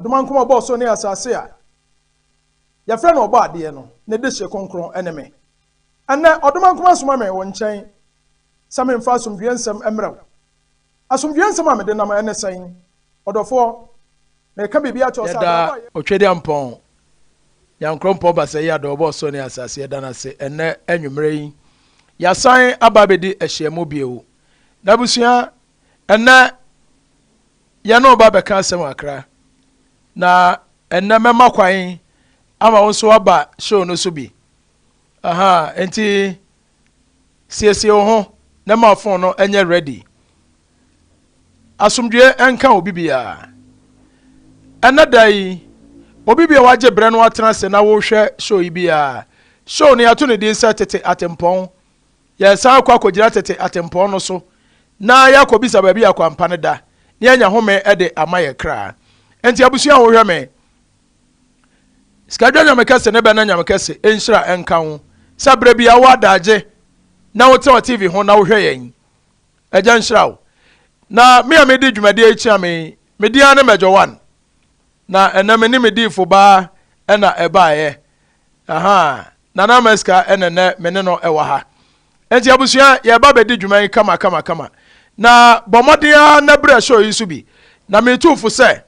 Adomankoma ɔbɔɔ soro ne asase a yɛfrɛ no Ɔbɔadeɛ no, ne dehye kronkron ne me. Ɛnnɛ, Ɔdomankoma soma me wo nkyɛn sɛ memfa asomdwoeɛ nsɛm mmrɛ wo. Asomdwoeɛ nsɛm a mede nam ne sɛn? Ɔdɔfoɔ, mereka biribi akyerɛ wo sɛ Yɛda abrabɔ a yɛ. Otwedeampɔn, Nyankorɔmpɔn Basayi Adɔ ɔbɔɔ soro ne asase, yɛda no ase ɛnnɛ anwummerɛ yi. Yɛasan aba abɛdi ahyiamu bio. N'abusua, ɛnnɛ yɛne wo ba bɛka asɛm kakra. Na ɛnnɛ mɛma kwan ama wo nso aba show no so bi. Aha, nti siesie wo ho na ma phone no nyɛ ready. Asomdwoeɛ nka obi biara. Ɛnnɛ da yi, obi bi a wagye berɛ no atena ase na wohwɛ show yi biara. Show no yɛato ne din sɛ Tete Atempɔn. Yɛresan akɔ akɔgyina tete atempɔn no so na yɛakɔbisa baabi a kwampa no da na yɛanya home de ama yɛn kra. Enti abusua a wohwɛ me, Sikadwa Nyame kɛse ne Bɛna Nyame kɛse nhyira nka wo sɛ berɛ biara wowɔ adagye na wotena wɔ TV ho na wohwɛ yɛn. Agya nhyira wo. Na me a medi dwumadie yi kyea me yi, me din ara ne Major One. Na ɛnɛ me ne me diifo baa na ɛbaeɛ. Ahaa, Nana Meska na ɛnɛ me ne no wɔ ha. Enti abusua, yɛreba abɛdi dwuma yi kama kama kama. Na bɔ mmɔden ara na brɛ show yi so bi. Na meretu wo fo sɛ,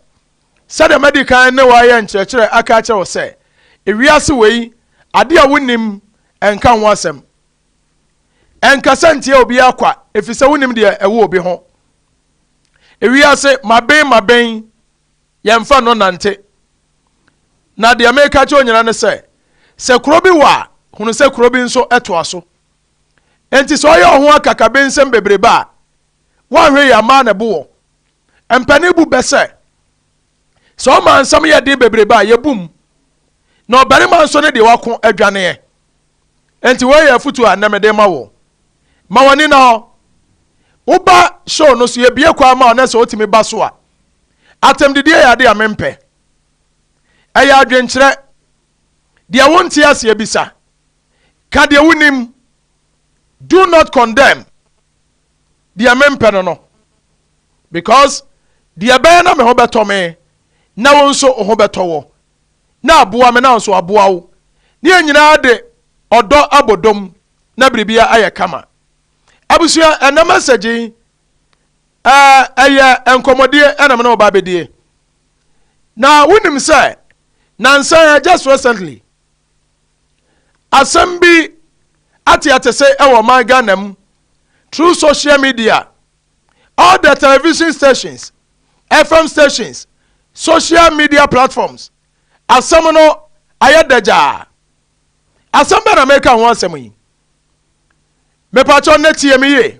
sɛdeɛ madi kan ne wo ayɛ nkyerɛkyerɛ aka akyerɛ wo sɛ, ewiase wei, adeɛ a wonnim, ɛnka ho asɛm. Ɛnkasa ntia obiara kwa, ɛfiri sɛ wonnim deɛ ɛwɔ obi ho. Ewiase, maben maben, yɛmfa nnɔ nnante. Na deɛ mereka akyerɛ wo nyinaa ne sɛ, sɛ kuro bi wɔ a, hunu sɛ kuro bi nso toa so. Enti sɛ ɔyɛ wo ho akakabensɛm bebrebe a, woanhwɛ yie a mmaa na ɛbo wɔ. Mpanin bu bɛ sɛ, sɛ ɔma nsɛm yɛ den bebrebe a, yɛbu mu. Na ɔbarima nso ne deɛ wako adwaneɛ. Enti wei yɛ afotuo a nnɛ mede ma wo. Ma w'ani nna hɔ. Woba show no so, yɛbue kwan ma wo na sɛ wotumi ba so a, Atɛmdidie yɛ adeɛ a mempɛ. Ɛyɛ adwenkyerɛ. Deɛ wonte aseɛ bisa. Ka deɛ wonim. Do not condemn. Deɛ mempɛ no no. Because deɛ ɛbɛyɛ na me ho bɛtɔ me na wo nso wo ho bɛtɔ wɔ. Na aboa me na wo nso aboa wo. Ne yɛn nyinaa de ɔdɔ abɔ dom na biribiara ayɛ kama. Abusua, ɛnɛ message yi Ɛyɛ nkɔmmɔdie ɛna me ne wo ba bɛdie. Na wonim sɛ nansa yi just recently asɛm bi ate atese ɛwɔ ɔman Ghana mu through social media, all the television stations, FM stations, social media platforms, asɛm no ayɛ dagyaa. Asɛm bɛn na meka ho asɛm yi? Mepakyɛw nnɛ tie me yie.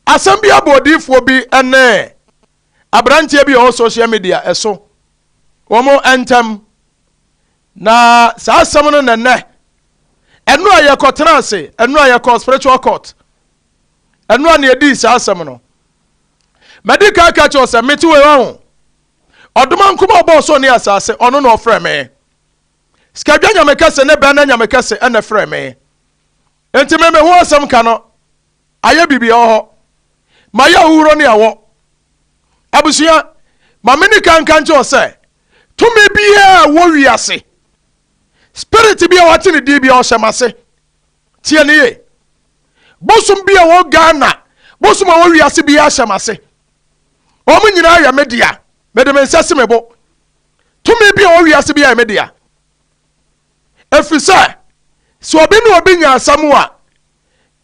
Asɛm bi abɔ odiyifoɔ bi ne aberanteɛ bi a ɔwɔ social media ɛso wɔn ntam. Na saa asɛm no na nnɛ ɛno a yɛkɔtena ase, ɛno a yɛkɔ spiritual court, ɛno a na yɛdii saa asɛm no. Madi kan ka kyerɛ sɛ mete wei ho. Ɔdoma nkoma ɔbɔɔ so ne asase, ɔno na ɔfrɛ me. Sikadwa Nyame kɛse ne bɛn na Nyame kɛse ɛna frɛ me. Enti me me ho asɛm ka no ayɛ biribi ɛwɔ hɔ. Mayɛ ahuhuro ne awɔ. Abusua, ma me ni kan nka nkyerɛ wo sɛ, tumi biara a ɛwɔ wiase, spirit bi a wate ne din bi a ɔhyɛ m'ase. Tie ne yie. Bosom bi a ɛwɔ Ghana, bosom a ɛwɔ wiase biara hyɛ m'ase. Wɔn nyinaa yɛ me dea. Mede me nsa si me bo. Tumi bi a ɛwɔ wiase bi yɛ me dea. Ɛfiri sɛ, sɛ obi ne obi nya asɛm a,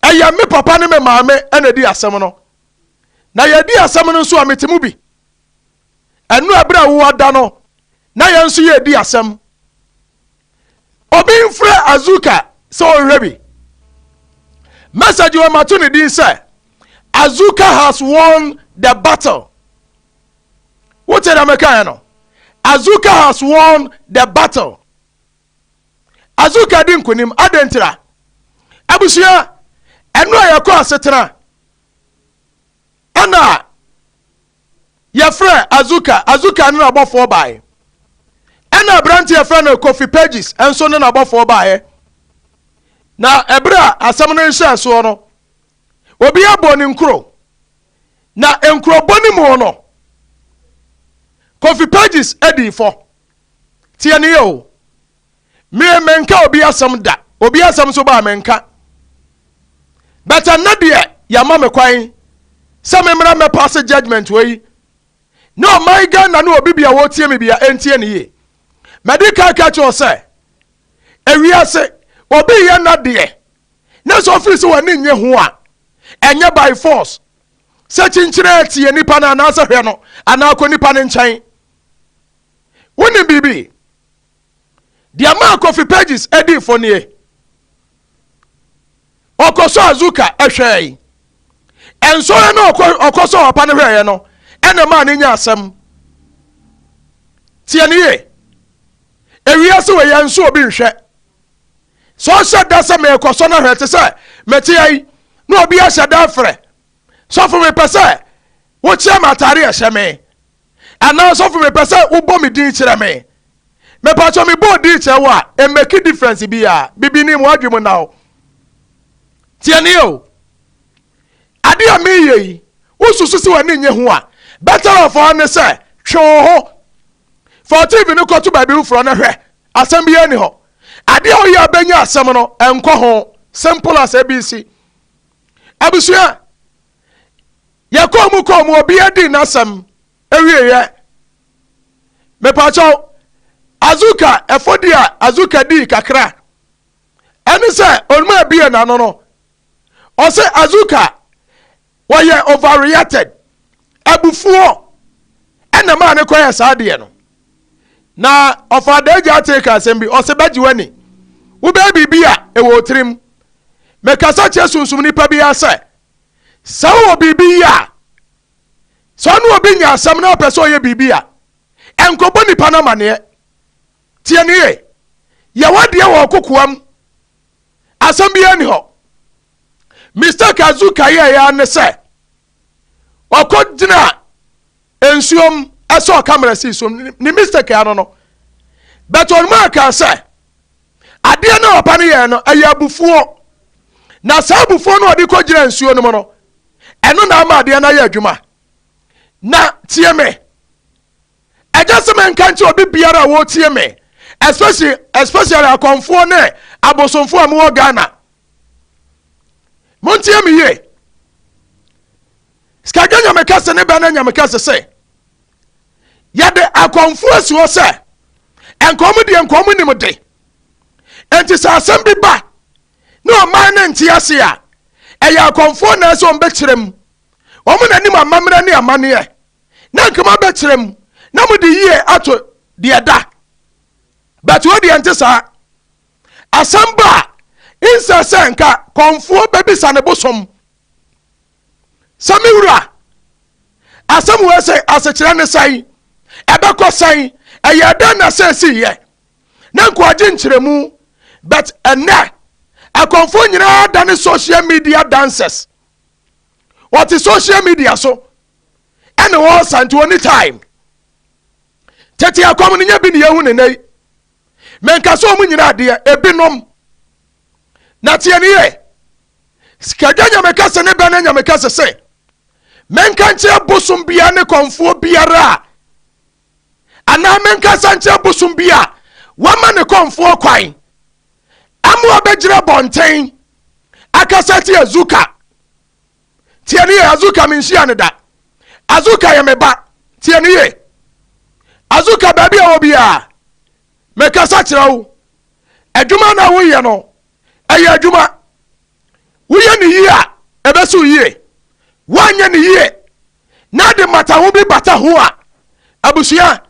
ɛyɛ me papa ne me maame na ɛdi asɛm no. Na yɛdi asɛm no nso a, mete mu bi. Ɛno a berɛ a wowɔ da no, na yɛn nso yɛredi asɛm. Obi mfrɛ Azuka sɛ ɔnhwɛ bi. Message wɔ mato ne din sɛ Azuka has won the battle. Wote deɛ mekaeɛ no? Azuka has won the battle. Azuka di nkonim. Adɛn ntira? Abusua, ɛno a yɛkɔ asetena ɛna yɛfrɛ Azuka, Azuka ne n'abɔfoɔ baeɛ. Ɛna aberante yɛfrɛ no Kofi Pages nso ne n'abɔfoɔ baeɛ. Na ɛberɛ a asɛm no nhyɛɛ soɔ no, obi abɔ ne nkuro. Na nkurobɔ no mu no, Kofi Pages adi fɔ. Tie ne yɛ o. Me menka obi asɛm da. Obi asɛm nso baa menka. But ɛnnɛ deɛ yɛama me kwan sɛ memmra mmɛpaase judgement wei na ɔman Ghana ne obi bia wɔtie me bia ɛntie ne yie. Madi kan ka kyerɛ sɛ ewiase obi yɛ n'adeɛ na sɛ ɔfiri sɛ w'ani nnye ho a, ɛnyɛ by force sɛ kyinkyini tie nipa no anaasɛ hwɛ no anaa kɔ nipa no nkyɛn. Wonim biribi? Deɛ maa Kofi Pages adi fo nie. Ɔkɔsɔ Azuka hwɛe. Nsɔre no ɔkɔsɔ papa no hwɛeɛ no ɛna maa ne nya asɛm. Tie ne yie. Ewiase wɔ yɛn nso obi nhwɛ. Sɛ ɔhyɛ da sɛ merekɔsɔ no ahwɛ te sɛ mete yi na obi ahyɛ da afrɛ. Sɔfo, mepɛ sɛ wokyerɛ me atare a ɛhyɛ me. Anaa sɔfo, mepɛ sɛ wobɔ me din kyerɛ me. Mepatwɔ, mebɔ din kyerɛ wo a, ɛmmɛki difference bi a bibini mu adwe mu na wo. Tie ne o. Ade a meyɛ yi, wosusu sɛ w'ani nye ho a, better off ne sɛ twe wo ho. Fa TV no kɔto baabi foforɔ na hwɛ. Asɛm biara ni hɔ. Ade a woyɛ a bɛnya asɛm no, ɛnkɔ ho. Simple as ABC. Abusua, yɛkɔɔ mu kɔɔ mu, obiara dii n'asɛm awieɛ. Mepakyɛw, Azuka, ɛfɔ di a Azuka dii kakra ɛne sɛ onuma abie n'ano no, ɔsɛ Azuka wɔyɛ overreacted, abufuo ɛna maa ne kɔyɛ saa deɛ no. Na ɔfa adagya ate ka asɛm bi, ɔsɛ bɛgye w'ani, wobɛyɛ biribi a ɛwɔ tirim. Mekasa kyerɛ sunsum nipa bi sɛ sɛ wowɔ biribi yi a, sɛ ɔne obi nya asɛm na ɔpɛ sɛ ɔyɛ biribi a, ɛnkɔbɔ nipa no amanneɛ. Tie ne ye, yɛwɔ adeɛ wɔ kokoam, asɛm biara ni hɔ. Mistake Azuka yɛɛ ne sɛ ɔkɔ gyina nsuom ɛsɛ ɔkamera si so ne mistake ano no, but ɔnum aka sɛ adeɛ no a ɔpa no yɛɛ no ɛyɛ abufuo, na saa abufuo no ɔde kɔ gyina nsuo no mu no, ɛno na ama adeɛ no ayɛ adwuma. Na tie me, ɛgya sɛ menka nkyɛ obi biara a wɔtie me, especially akɔmfoɔ ne abosomfoɔ a mowɔ Ghana, montie me yie. Sikadwa Nyame kɛse ne bɛ no Nyame kɛse sɛ yɛde akɔmfoɔ asi hɔ sɛ nkɔm deɛ nkɔm nim de, enti sɛ asɛm bi ba na ɔman ne nte ase a, ɛyɛ akɔmfoɔ na ɛsɛ wɔn bɛkyerɛ mu. Wɔn na anim amammerɛ ne amanneɛ na nkama bɛkyerɛ mu na mo de yie ato deɛ da. But wo deɛ nte saa. Asɛm ba a, nsɛ sɛ nka kɔmfoɔ bɛbisa ne bosom sɛ me wura, asɛm wɔ sɛ asekyerɛ ne sɛn, ɛbɛkɔ sɛn, ɛyɛ dɛn na sɛ esi yɛ, na nkoagye nkyerɛmu. But ɛnɛ akɔmfoɔ nyinaa da ne social media dancers, wɔte social media so ɛne wɔn nti wɔn time. Tete akɔm no nyɛ bi ne yɛhu ne nɛ yi. Menka sɛ wɔn nyinaa adeɛ ebinom na tie ne yɛ. Sikadwa Nyame kɛse ne bɛ ne Nyame kɛse sɛ menka nkyerɛ bosom bia ne kɔmfoɔ biara a, anaa menkasa nkyerɛ bosom bi a wama ne kɔmfoɔ kwan ama ɔbɛgyina bɔnten akasa tie Azuka. Tie ne yɛ, Azuka menhyia ne da. Azuka yɛ me ba. Tie ne yɛ, Azuka, baabi a wɔ biara mekasa kyerɛ wo. Adwuma na woyɛ no ɛyɛ adwuma, woyɛ ne yie a ɛbɛsi wo yie, woanyɛ ne yie na de mata ho bi bata ho a, abusua,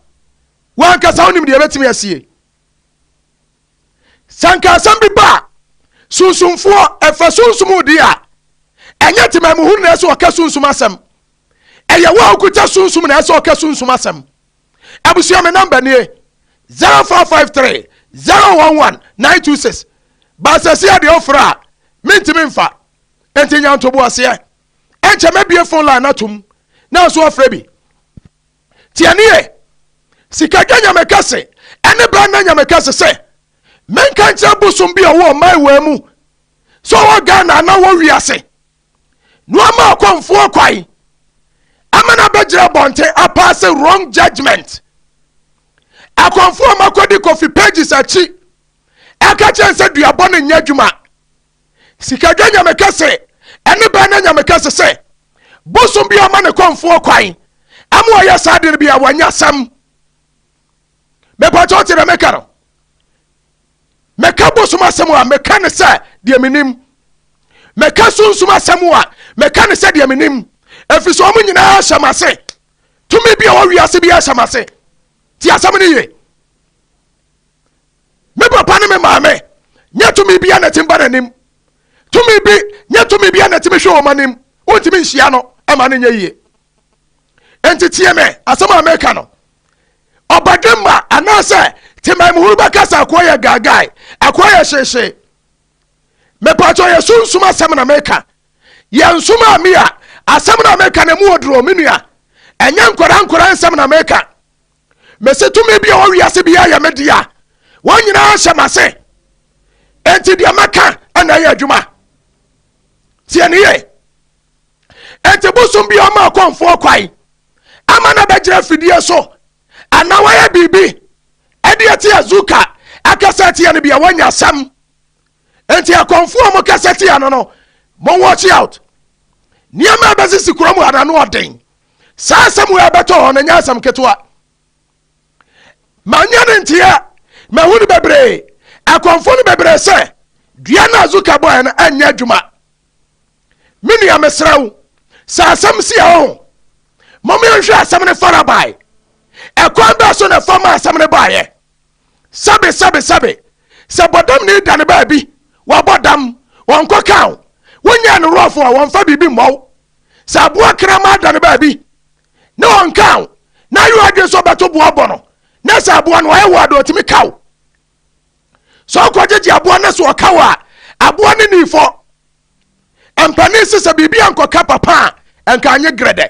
wankasa wonim deɛ ɛbɛtumi asie. Sɛ nka asɛm bi ba a, sunsumfoɔ ɛfa sunsum di a, ɛnyɛ temamuhunu na ɛsɛ ɔka sunsum asɛm, ɛyɛ wo a wokuta sunsum na ɛsɛ ɔka sunsum asɛm. Abusua, me number nie, 0453 011 926. Baasɛsi adeɛ wofrɛ a mentumi mfa, enti nya ntoboaseɛ. Ɛnkyɛ mɛbie phone line atom na nso afrɛ bi. Tie ne ye, Sikadwa Nyame kɛse ɛne bɛn na Nyame kɛse sɛ menka nkyerɛ bosom bi a ɔwɔ ɔman wɔ mu, sɛ ɔwɔ Ghana anaa wɔ wiase, na ɔma akɔmfoɔ kwan ama no abɛgyina abɔnten apaase wrong judgment. Akɔmfoɔ a makɔdi Kofi Pages akyi ɛka kyerɛ sɛ duabɔ no nyɛ adwuma. Sikadwa Nyame kɛse ɛne bɛn na Nyame kɛse sɛ bosom bi a ɔma ne kɔmfoɔ kwan ama ɔyɛ saa de no bi a wanya asɛm. Mepatɔ te dɛ meka no. Meka bosom asɛm a meka ne sɛ deɛ menim. Meka sunsum asɛm a meka ne sɛ deɛ menim. Ɛfiri sɛ wɔn nyinaa hyɛ m'ase. Tumi bi a wɔ wiase bi ahyɛ m'ase. Ti asɛm no yie. Me papa ne me maame nyɛ tumi bi a na ɛtumi ba n'anim. Tumi bi nyɛ tumi bi a na ɛtumi hwɛ wɔn anim. Wontumi nhyia no ɛma no nyɛ yie. Enti tie me asɛm a meka no. Ɔbadwemma anaasɛ temamuhuru bɛka sɛ akoa yɛ gaagae, akoa yɛ hyehyee. Mepatɔ yɛ sunsum asɛm na meka. Yɛ nsum a mi a asɛm na meka na mu oduro me nua. Ɛnyɛ nkwadaa nkwadaa nsɛm na meka. Mese tumi bi a wɔ wiase bi ayɛ me dea. Wɔn nyinaa hyɛ m'ase. Enti deɛ mɛka ɛna ɛyɛ adwuma. Tie ne yie. Enti bosom bi a ɔma akɔmfoɔ kwan ama no abɛgyina afidie so anaa wayɛ biribi ɛde atia Zuka akasa atia no bi a wanya asɛm. Enti akɔmfoɔ a wɔkasa tia no, mo watch out. Nneɛma a ɛbɛsisi kurom ha no ɔden. Saa asɛm wei ɛbɛtɔ hɔ no nyɛ asɛm ketewa. Manya ne nteɛ, mahu no bebree. Akɔmfoɔ no bebree sɛ dua no a Zuka bɔɛ no ɛnyɛ adwuma. Me nua mesrɛ wo, sɛ asɛm si a ɔho, mom yɛnhwɛ asɛm no farabae. Ɛkwan bɛɛ so na ɛfa ma asɛm no baeɛ. Sɛbe sɛbe sɛbe, sɛ bɔdam ne da ne baabi, wabɔ dam, wɔnkɔ ka wo, wonyɛ no rɔfo a wɔmfa biribi mmɔ wo. Sɛ aboa kraman da ne baabi, ne wɔnka wo, na ayɛ adwene sɛ ɔbɛto boa bɔ no, na sɛ aboa no ɔyɛ wɔ ade ɔtumi ka wo. Sɛ ɔkɔgyegye aboa no so ɔka wo a, aboa no ni fɔ. Mpanin sɛ sɛ biribi ankɔka papa a, ɛnka nye grɛdɛ.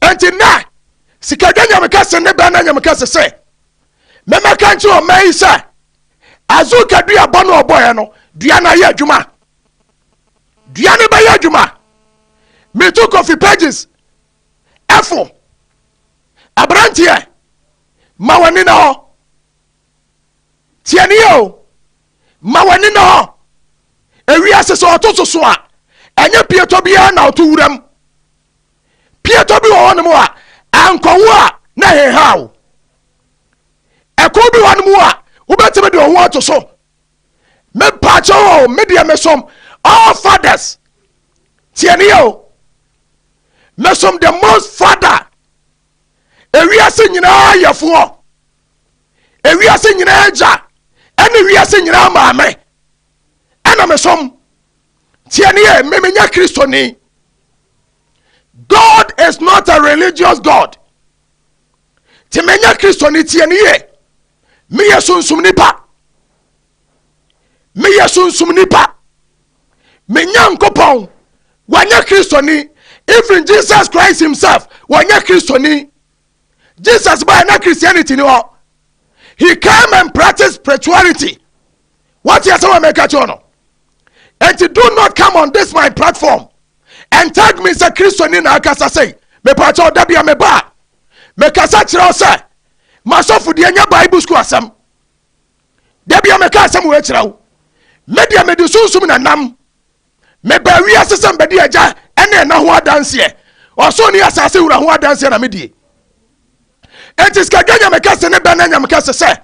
Enti nnɛ, sikadwa nyame kɛse ne bɛn na nyame kɛse sɛ, mɛmɛka nkyerɛ ɔman yi sɛ, Azuka dua bɔ no ɔbɔɛ no, dua no ayɛ adwuma. Dua no bɛyɛ adwuma. Metu Kofi Pages ɛfo. Aberanteɛ, ma w'ani na hɔ. Tie ne yɛ o. Ma w'ani na hɔ. Ewiase sɛ ɔto soso a, ɛnyɛ pietɔ biara na ɔto wuram. Pietɔ bi wɔ hɔnom a, ankɔwo a na ɛheha wo. Ɛko bi wɔ hɔnom a, wobɛtumi de wo ho ato so. Mepaakyɛw o, me deɛ mesom all fathers. Tie ne yɛ o. Mesom the most father. Ewiase nyinaa yɛfoɔ. Ewiase nyinaa agya. Ɛne wiase nyinaa maame. Ɛna mesom. Tie ne yɛ, me menyɛ Kristoni. God is not a religious God. Ti menyɛ Kristoni, tie ne yɛ. Meyɛ sunsum nipa. Meyɛ sunsum nipa. Me Nyankopɔn wanyɛ Kristoni. Even Jesus Christ himself wanyɛ Kristoni. Jesus baa na Christianity ni hɔ. He came and practiced spirituality. What you say make kyerɛ no? And do not come on this my platform and tag me sɛ Kristoni na akasa sɛ mepa kyɛw da bia meba a mekasa kyerɛ wo sɛ masɔfo deɛ nyɛ Bible school asɛm. Da bia meka asɛm wɔ kyerɛ wo. Me deɛ mede sunsum na nam. Meba wiase sɛ mbɛdi agya ɛne ɛna ho adanseɛ. Ɔsoro ne asase wura ho adanseɛ na medie. Enti sikadwa nyame kɛse ne bɛn na nyame kɛse sɛ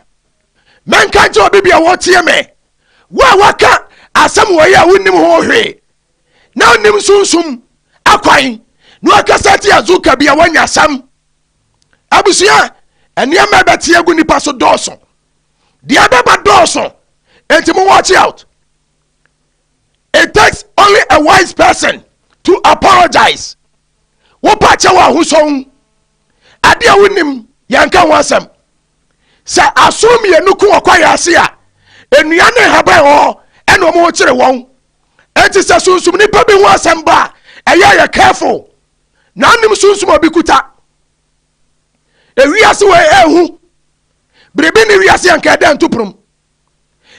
menka nkyerɛ obi bia wɔtie me. Wo a waka asɛm wɔ yi a wonnim ho hwee na wonnim sunsum akwan na wakasa ti azuka bi a wanya asɛm. Abusua, nneɛma ɛbɛte agu nipa so dɔɔso. Deɛ ɛbɛba dɔɔso. Enti mo watch out. It takes only a wise person to apologize. Wopa kyɛw ahosɔn. Ade a wonim yɛnka ho asɛm. Sɛ asono mmienu ko wɔ kwaeɛ ase a, nnua ne nhaban wɔ hɔ ɛna wɔn ho kyere wɔn. Enti sɛ sunsum nipa bi ho asɛm ba a, ɛyɛ yɛ careful. Na anim sunsum a obi kuta. Ewiase wɔ ehu. Biribi ne wiase yɛn ka ɛdɛ ntoporom.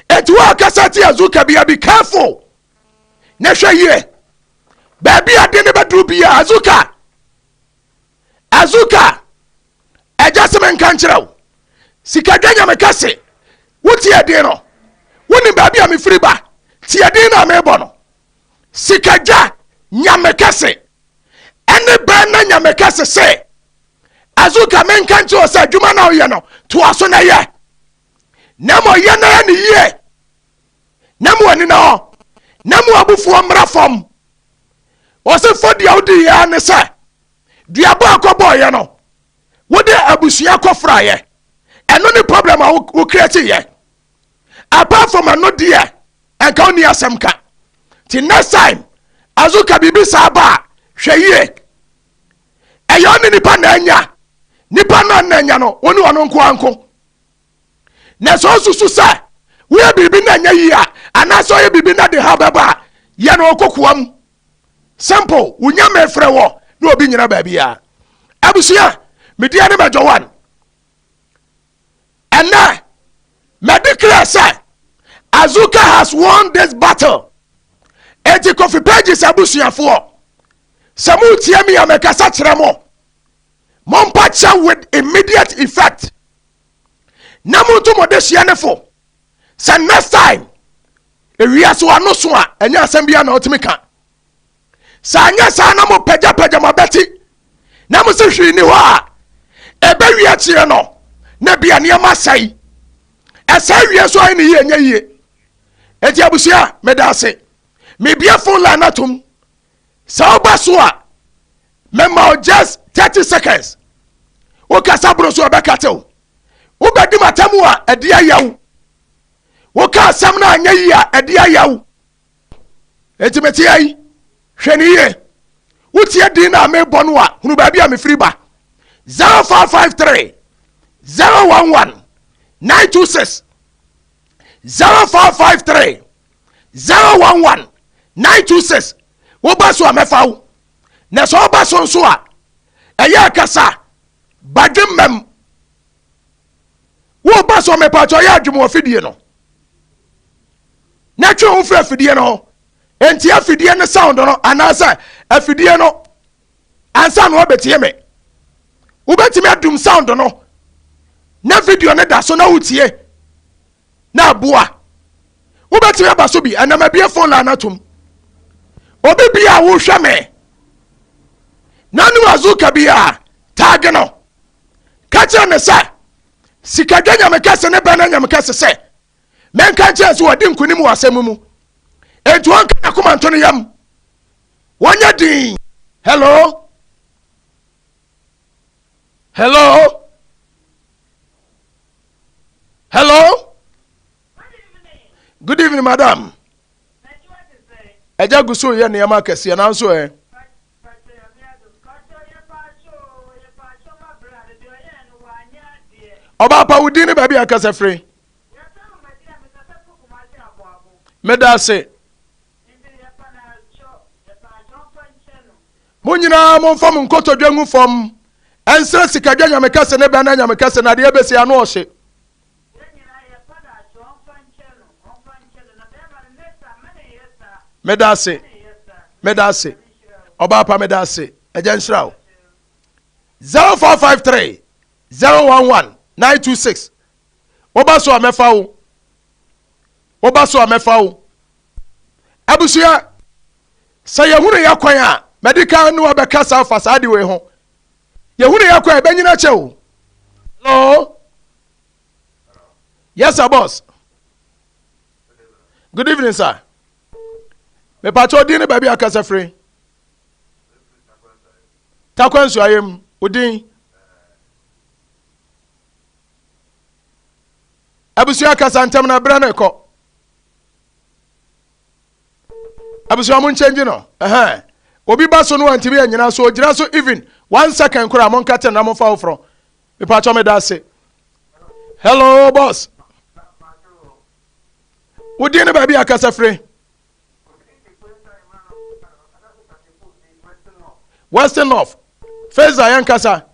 Enti wo a kasa ti azuka bia be careful. Na hwɛ yie. Baabi a de ne bɛduru bia azuka. Azuka. Ɛgya sɛ menka nkyerɛ wo. Sikadwa Nyame kɛse, wotie din no, wonim baabi a mefiri ba, tie din no a mebɔ no. Sikadwa Nyame kɛse, ɛne bɛn na Nyame kɛse se, Azuka menka nkyerɛ wo sɛ adwuma no a woyɛ no, toa so na yɛ. Na mmom yɛ na yɛ ne yie, na mu ani na hɔ, na mu abufuo mmra fam. Ɔse fɔ deɛ wodi yɛ ne sɛ, duabɔ a kɔbɔɔyɛ no, wode abusua kɔfraeɛ. Ɛno ne problem a wo create yɛ. Apart from ɛno deɛ, ɛnka wonni asɛm ka. Ti next time, Azuka biribi saa ba a, hwɛ yie. Ɛyɛ ɔne nipa na anya. Nipa no na anya no, wo ne ɔno nko anko. Na sɛ ɔsusu sɛ woyɛ biribi na ɛnyɛ yie a, anaasɛ ɔyɛ biribi na de ha bɛba a, yɛ no ɔkokoa mu. Simple, wo nyame frɛ wɔ na obi nyina baabi a. Abusua, media ne mɛdwɔ one. Ɛnɛ, mɛ declare sɛ Azuka has won this battle. Eti Kofi Pages abusuafoɔ, sɛ motie mi a mɛkasa kyerɛ mo. Mompa kyɛw with immediate effect. Na monto mo dehyeɛ ne fo. Sɛ next time, ewiase wano so a, ɛnyɛ asɛm biara na ɔtumi ka. Sɛ anyɛ saa na mo pagyapagya mo abati na mo sɛ hwee ni hɔ a, ɛbɛwie akyire no na bia nneɛma asɛe. Ɛsɛe wie nso ayɛ ne yie nyɛ yie. Enti abusua, meda ase. Mebie phone line atom. Sɛ woba so a, mɛma wo just 30 seconds. Wokasa boro so ɛbɛka tew. Wobɛdi m'atamu a, ɛde ayɛ wo. Woka asɛm no anyɛ yie a, ɛde ayɛ wo. Enti mete ha yi, hwɛ ne yie. Wotie din no a mebɔ no a, hunu baabi a mefiri ba. 0553 011 926 0553 011 926 Woba so a mɛfa wo. Na sɛ woba so nso a, ɛyɛ kasa badwemmam. Woba so mepatɔ yɛ adwuma wɔ fidie no. Na twe ho firi afidie no ho. Enti afidie no sound no anaasɛ afidie no ansa na wɔbɛtie me. Wobɛtumi adum sound no na video no da so na wotie na aboa. Wobɛtumi aba so bi ɛnam abie phone line atom. Obi bi a wohwɛ me na nim azuka bi a taage no ka kyerɛ ne sɛ sikadwa nyame kɛse ne bɛn na nyame kɛse sɛ menka nkyerɛ sɛ wɔde nkonim wɔ asɛm mu enti wɔnka n'akoma nto no yam wɔnyɛ din. Hello, hello, hello, good evening, madam. Ɛgya gu so yɛ nneɛma akɛseɛ nanso ɛ. Ɔbaa pa, wo din ne baabi a kasa firi. Meda ase. Mo nyinaa momfa mo nkotodwe ngu fam ɛnsrɛ sikadwa nyame kɛse ne bɛn na nyame kɛse na adeɛ bɛsi ano ɔhye. Meda ase. Meda ase. Ɔbaa pa meda ase. Ɛgya nhyira wo. 0453 011 926 Woba so a mɛfa wo. Woba so a mɛfa wo. Abusua, sɛ yɛhunu yɛ kwan a, mɛde kan ne wabɛkasa afa saa de wei ho. Yɛhunu yɛ kwan a, ɛbɛnyina kyɛ o. Hello? Yes, sir, boss. Good evening, sir. Mepatwa odin ne baabi akasa firi. Takwa nsuayem, odin. Abusua kasa ntɛm na berɛ no rekɔ. Abusua mo nkyɛngye no. Ɛhɛn. Obi ba so no wantumi anyina so ogyina so even 1 second koraa mo nka kyɛn na mo fa foforɔ. Mepatwa meda ase. Hello boss. Wodin ne baabi akasa firi. Western North. Feza yɛn kasa.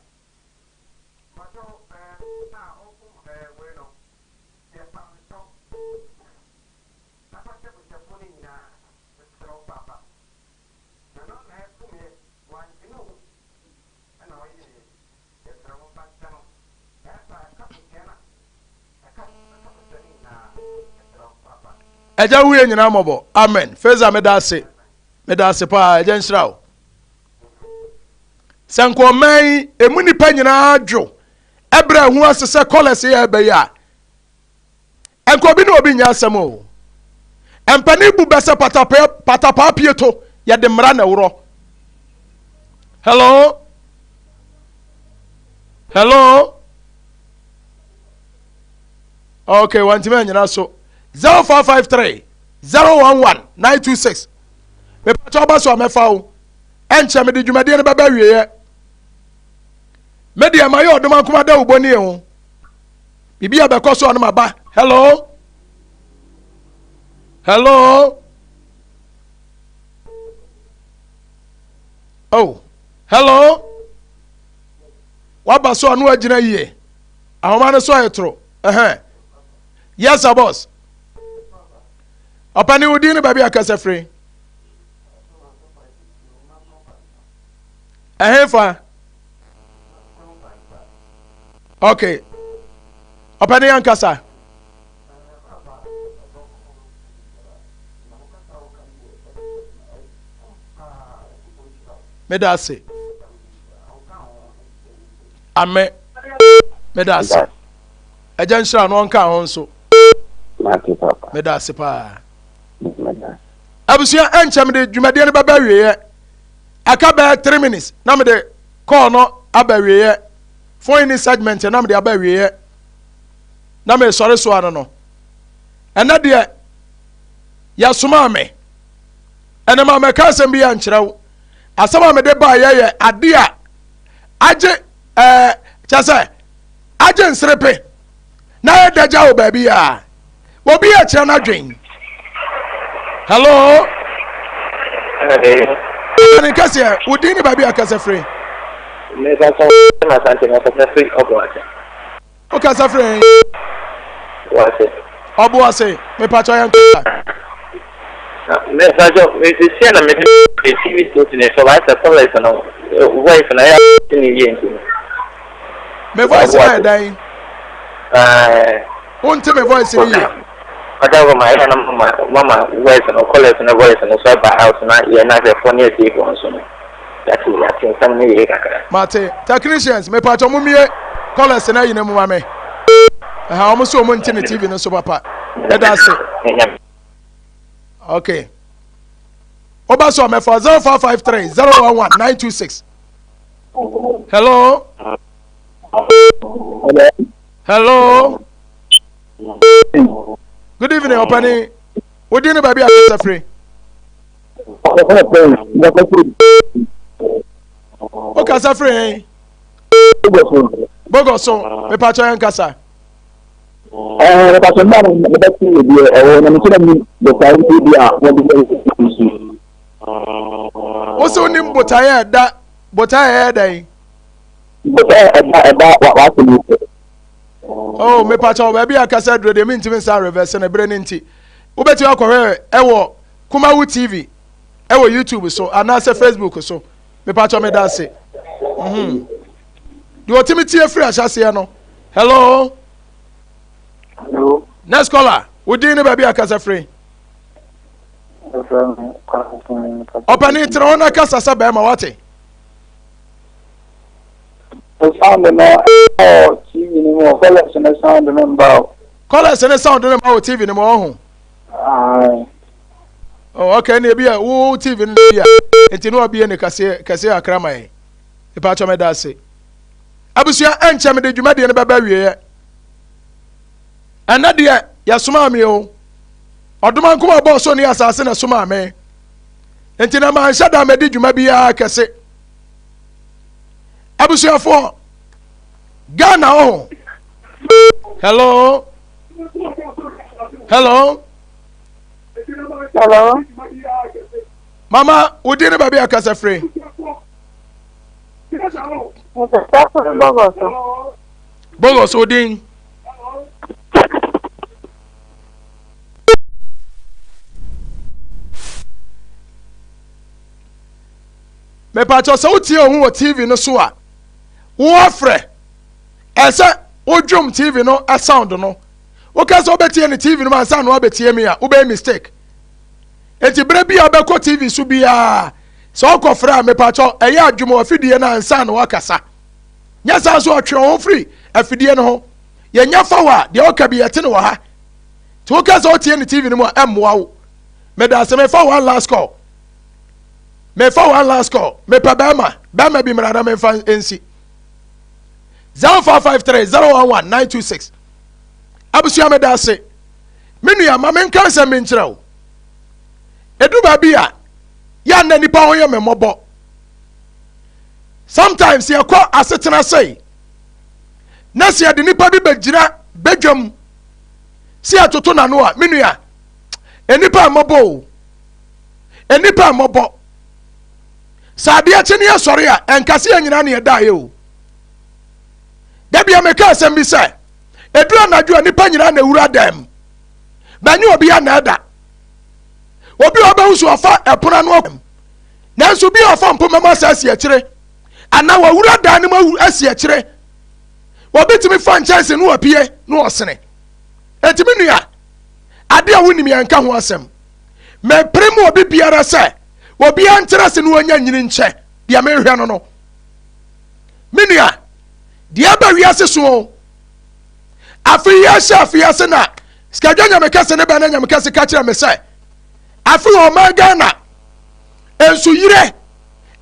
Agya hu yɛn nyinaa mmɔbɔ. Amen. Feza meda ase. Meda ase paa. Agya nhyira wo. Sɛ nka ɔman yi emu nnipa nyinaa dwo ɛbrɛ ho ase sɛ kɔlɛs yɛ ɛbɛ yi a, nka obi ne obi nyɛ asɛm o. Mpanin bu bɛ sɛ patapaa patapaa pieto yɛde mmara na ɛworɔ. Hello? Hello? Okay, wantumi anyina so. 0553 011 926. Mepatwa ɔba so a mɛfa wo. Ɛnkyɛ mede dwumadie no bɛba awieɛ. Me deɛ mayɛ ɔdom ankoma dawubɔ nie o. Biribi a bɛkɔ so a no maba. Hello? Hello? Oh, hello? Waba so a no agyina yie. Ahoma no so ayɛ toro. Ɛhɛn. Yes, sir, boss. Ɔpɛni wo din ne baabi a kasa firi. Ɛhefa? Okay. Ɔpɛni ankasa. Meda ase. Ame. Meda ase. Agya nhyira no ɔnka ho nso. Meda ase paa. Abusua ɛnkyɛ mede dwumadie no bɛba awieɛ. Aka bɛyɛ 3 minutes na mede call no aba awieɛ. Phone in segment na mede aba awieɛ. Na mesɔre so ano no. Ɛnɛ deɛ yɛsomaa me. Ɛnɛ ma mɛka asɛm bi ankyerɛ wo. Asɛm a mede baeɛ yɛ ade a agye ɛɛ kyɛ sɛ agye nserepe na ayɛ dagya wɔ baabi a obi akyerɛ n'adwen. Hello. Ɛne kɛseɛ, wo din ne baabi a kasa firi. Wo kasa firi he? Ɔboase, mepakyɛ yɛn kasa. Mepakyɛ, mesisia na mede TV station so ba sɛ callers no voice na ɛyɛ ne yie nti. Me voice na yɛ dɛn? Wonte me voice no yie? Ɔda ma ɛyɛ na mama mama voice no callers no voice no so aba house na yɛ na ahwɛfoɔ ne atiefoɔ nso no yɛate yɛate nsɛm no yie kakra. Mate. Technicians, mepatɔ mo mie callers no ayi no mu ma me. Ɛha wɔn so wɔn nte ne TV no so papa. Ɛda ase. Okay. Woba so a mɛfa 0553 011 926. Hello. Hello. Good evening, Opani. Wo din ne baabi a kasa firi? Wo kasa firi hɛn? Bogoso. Mepakyɛ yɛn kasa. Ɛɛ, mepakyɛ mmaa no mebɛte deɛ ɛwɔ na mekyerɛ mu botaeɛ nti bi a wɔde bɛ nsu. Wo sɛ wonim botaeɛ a ɛda botaeɛ a ɛyɛ dɛn? Botaeɛ a ɛda ɛda w'asɛm yi so. Oh, mepakyɛ wɔ baabi a kasa aduro deɛ mentumi nsa reverse no berɛ no nti. Wobɛtumi akɔhwɛ ɛwɔ Kumawu TV ɛwɔ YouTube so anaasɛ Facebook so. Mepakyɛ meda ase. Mhm. Deɛ ɔtumi tie firi ahyɛseɛ no. Hello. Hello. Next caller, wo din ne baabi a kasa firi? Ɔpɛni tena hɔ na kasa sɛ bɛrima wate. Sound no ɛwɔ TV no mu kɔlɛs ne sound no mba o. Kɔlɛs ne sound no mba wɔ TV no mu ɔho. Oh, okay, ne ebi a wo TV no bi a nti no abie ne kɛseɛ kɛseɛ akra ma yɛn. Mepa kyɛ meda ase. Abusua ɛnkyɛ mede dwumadie no bɛba awieɛ. Ɛnɛ deɛ yɛsomaa me o. Ɔdoma nkoma bɔɔ so ne asase na ɛsomaa me. Nti na manhyɛ da mɛdi dwuma biara kɛse. Abusuafoɔ, Ghana ɔho. Hello. Hello. Hello. Mama, wo din ne baabi a kasa firi? Bɔgɔ so wo din? Mepatɔ sɛ wotie wo ho wɔ TV no so a, wo afrɛ. Ɛsɛ wodwom TV no sound no. Woka sɛ wobɛtie no TV no mu ansa na woabɛtie me a, wobɛyɛ mistake. Enti berɛ bi a wobɛkɔ TV so biara, sɛ wokɔfrɛ a, mepakyɛw, ɛyɛ adwuma wɔ afidie no ansa na woakasa. Nyɛ saa nso a, twe wo ho firi afidie no ho. Yɛnya fa wo a, deɛ woka bi yɛte no wɔ ha. Nti woka sɛ wotie no TV no mu a, ɛmmoa wo. Meda ase, mefa one last call. Mefa one last call. Mepɛ bɛrima, bɛrima bi mmra na memfa nsi. 0553 011 926. Abusua meda ase. Me nua ma menka nsɛm bi nkyerɛ wo. Edu baabi a yɛ na nipa ho yɛ me mmɔbɔ. Sometimes yɛkɔ asetena sei na sɛ yɛde nipa bi bɛgyina badwam sɛ yɛtoto n'ano a, me nua, nnipa mmɔbɔ o. Nnipa mmɔbɔ. Sɛ adeɛ kye ne yɛsɔre a, ɛnka sɛ yɛn nyinaa ne yɛdaeɛ o. Da bia meka asɛm bi sɛ, ɛduru anadwo a nnipa nyinaa na ɛwura dan mu. Bɛnyɛ obi a na ɛda. Obi a ɔbɛhu so ɔfa ɛpono ano akɔ nanso bi a ɔfa mpoma mu asa asi akyire anaa wɔwura dan no mu asi akyire. Obi tumi fa nkyɛnse no apue na ɔsene. Enti me nua, ade a wonim yɛn nka ho asɛm. Mepere mu obi biara sɛ obiara nkyerɛ ase na ɔnya nyini nkyɛ deɛ mehwɛ no no. Me nua, deɛ ɛba wiase so o. Afe yi ahyɛ afe yi ase na sikadwa nyame kɛse ne bɛn na nyame kɛse ka kyerɛ me sɛ afe wɔ ɔman Ghana nso yire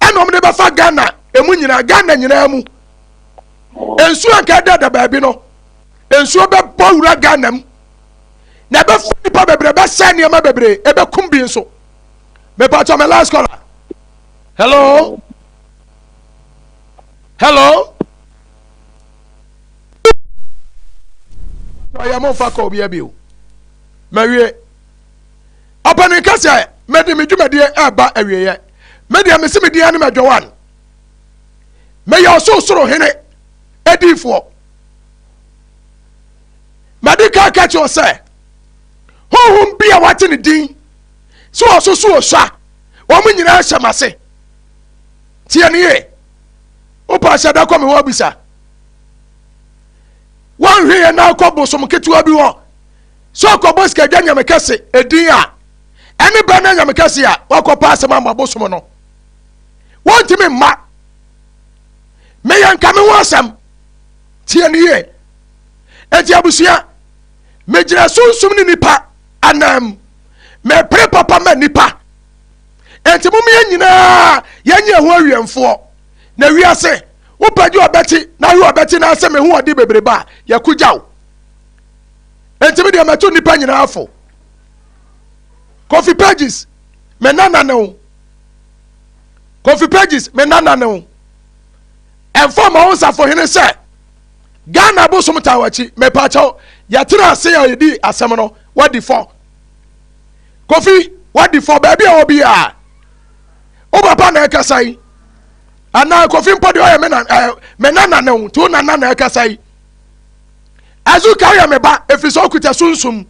ɛna wɔn de bɛfa Ghana emu nyinaa Ghana nyinaa mu nsuo anka ɛda da baabi no nsuo bɛbɔ wura Ghana mu na ɛbɛfa nipa bebree bɛsɛ nneɛma bebree ɛbɛkum bi nso mepatwa me last caller hello hello ɔyɛ mo nfa kɔ obi abi o mawie ɔpanin ka sɛ mede me dwumadie ɛreba awieɛ medeɛ mese me din ne madwawan meyɛ ɔsorosoro hene adiifoɔ mede ka ka kyerɛ sɛ honhom bi a wate ne din sɛ ɔsoso osua wɔn nyinaa hyɛ m'ase tie ne yie wopɛ ahyɛ da kɔ me hɔ abisa wɔnhwe yɛ na akɔ bosom ketewa bi hɔ sɛ ɔkɔbɔ sikadwa nyame kɛse edin a ɛne bɛ na nyame kɛse a wakɔpa asɛm ama bosom no wɔntumi mma meyɛ nka me ho asɛm tie ne yie enti abusua megyina sunsum ne nipa anam mepere papa ma nipa enti mom yɛn nyinaa yɛnyɛ ho awiɛmfoɔ na wiase wopɛ gye ɔbɛkyi na ahwɛ ɔbɛkyi na asɛ me ho ɔde bebrebe a yɛko gya wo enti me deɛ mɛto nnipa nyinaa fo Kofi Pages me nana ne wo Kofi Pages me nana ne wo ɛmfa ma wo nsafohene sɛ Ghana bosom taa wakyi mepaakyɛw yɛtena ase a yɛdi asɛm no wadi fɔ Kofi wadi fɔ baabi a wɔ biara wo papa na ɛkasa yi anaa Kofi mpo deɛ ɔyɛ me na ɛɛ me nana ne wo nti wo nana na ɛkasa yi Azuka woyɛ me ba ɛfiri sɛ wokuta sunsum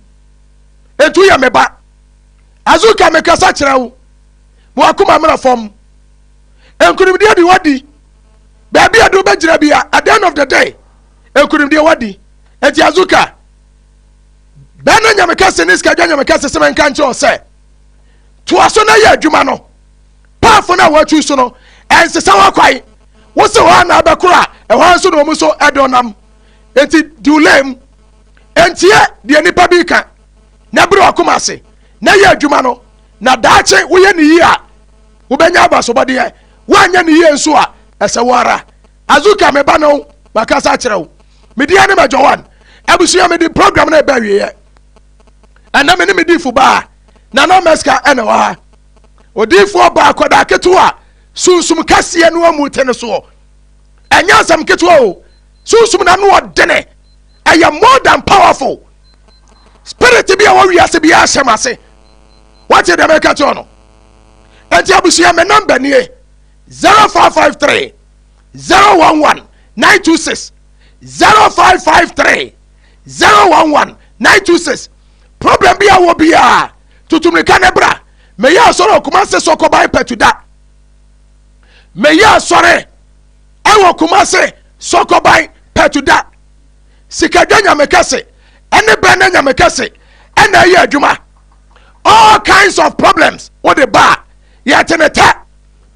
nti woyɛ me ba Azuka mekasa kyerɛ wo ma wakoma mmra fam nkunimdie de wadi baabi a de wobɛgyina bia at the end of the day nkunimdie wadi nti Azuka bɛn no nyame kɛse ne sikadwa nyame kɛse sɛ menka nkyerɛ wo sɛ toa so na yɛ adwuma no paafo no a wɔatwi so no ɛnsesa w'akwan wo se hɔ a na abɛkoro a ɛhɔ nso na wɔn nso ɛde ɔnam enti diwlem entie deɛ nipa bi ka na bere ɔkoma ase na yɛ adwuma no na daakye woyɛ ne yie a wobɛnya abasobɔdeɛ woanyɛ ne yie nso a ɛsɛ wo ara azuka me ba no makasa akyerɛ wo media ne madwawan abusua mede program no ɛbɛ awieɛ ɛnɛ me ne me difo baa nana mɛska ɛna wɔ ha odiifoɔ baa akwadaa ketewa a sunsum kɛseɛ no amu te no soɔ ɛnyɛ asɛm ketewa o sunsum na ano ɔdene ɛyɛ more than powerful spirit bi a wɔ wiase bi ahyɛ m ase wate deɛ mɛka kyerɛ no enti abusua me namba nie 0553 011 926 0553 011 926 problem bi a wɔ biara tutu mirika ne bra meyɛ asɔre wɔ Kumase Sɔkɔban Pɛtuda meyɛ asɔre ɛwɔ Kumase Sɔkɔban Pɛtuda sikadwa nyame kɛse. Ɛne bɛn na Nyame kɛse ɛna ɛyɛ adwuma. All kinds of problems wode ba a, yɛte ne tɛ.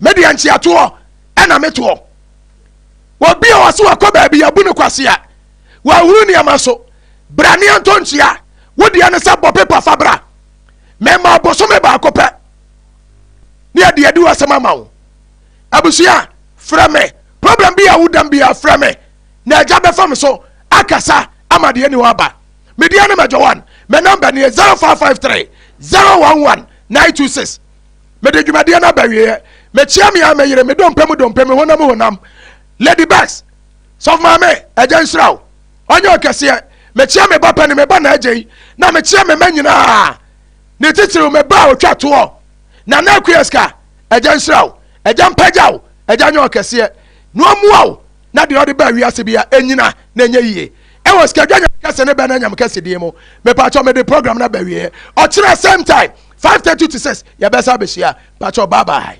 Me deɛ nkyeatoɔ ɛna metoɔ. Obi a ɔse wakɔ baabi yɛabu no kwasea, wahuru nneɛma so. Bra ne yɛntɔ nkyea. Wo deɛ ne sɛ bɔ pepa fa bra. Mema bosome baako pɛ ne yɛde adi w'asɛm ama wo. Abusua, frɛ me. Problem bi a wodam biara frɛ me na agya bɛfa me so akasa ama deɛ ni hɔ aba. Me deɛ ne Major One. Me number nie 0553 011 926. Mede dwumadie no aba awieɛ. Mekyia me a me yere, me dompe mu dompe, me honam mu honam. Lady Bex, sɔfo maame, agya nhyira wo. Ɔnyɛ ɔkɛseɛ. Mekyia me ba pɛni, me ba na agya yi, na mekyia me mma nyinaa. Ne titiriw me ba a ɔtwa toɔ, Nana Akua Sika, agya nhyira wo. Agya mpagya wo, agya nyɛ ɔkɛseɛ. Na ɔmmoa wo na deɛ ɔde baa wiase bia ɛnyina na ɛnyɛ yie. Ɛwɔ sikadwa nyame kɛse ne bɛna nyame kɛse din mu. Mepakyɛw mede program no aba awieɛ. Ɔkyena same time, 5:30 to 6, yɛbɛsa abɛhyia. Pakyɛw bye bye.